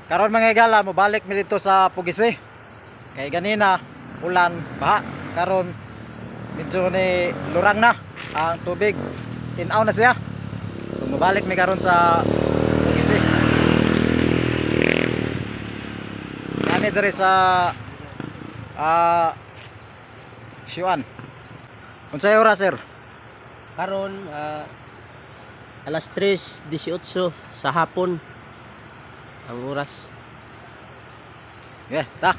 Karon, mga higala, mobalik mi dito sa Pugisi. Kay ganina ulan, baha. Karon medyo ni lurang na ang tubig. Tinaw na siya. So mobalik mi karon sa Pugisi. Kami diri sa Siwan. Unsay oras, sir? Karon alas 3:18 sa hapon ang oras. Yeah, ta.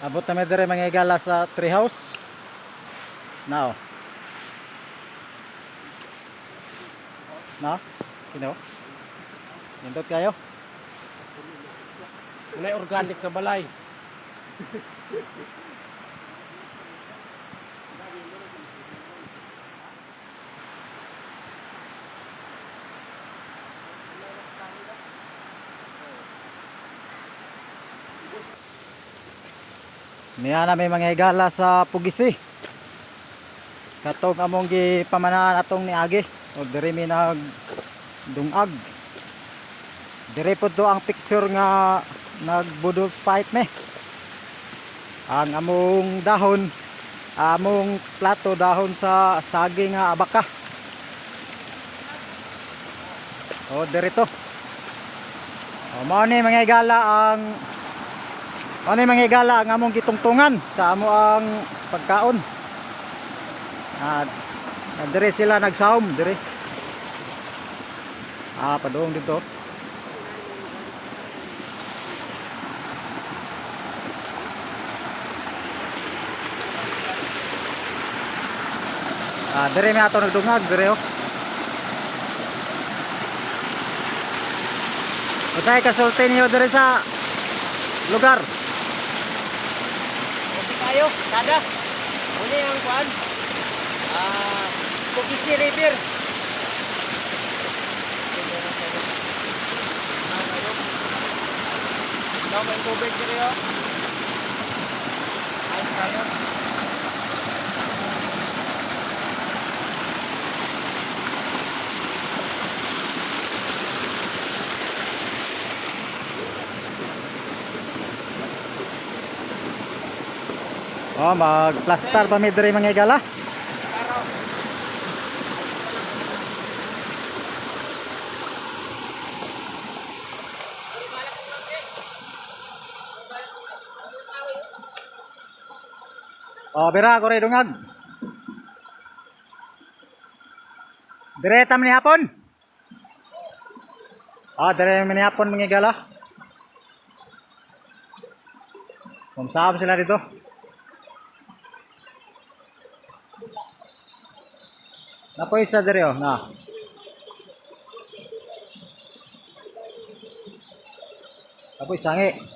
Abot na mi diri, mga higala, sa treehouse. Now. Na? Kino? Nindot kayo? Walay organic na balay. Niya na may mga higala sa Pugisi. Katong among gipamanaan atong niagi. O diri mi nag dungag. Diri po to ang picture nga nagbudol fight me. Ang among dahon, among plato dahon sa saging nga abaka. O diri to. O mao ni, mga higala, ang ano yung mga higala ang among gitungtungan sa amo ang pagkaon. At dire sila nagsahom dire. Ah, padung dito. Ah, dire may ato nagdungag dire oh. Unsay kasulti niyo dire sa lugar? Okay kayo, kada. Uli ang kuan. Pugisi River. Daw may tubig diri oh. Ayos kayo. Oh, magplastar pa mi diri, mga higala. Oh, bira ko dungag. Dire tam ni hapon. Ah, dire mi ni hapon, mga higala. Kumsab sila dito. Napoy isa diri oh, na. Napoy sangi.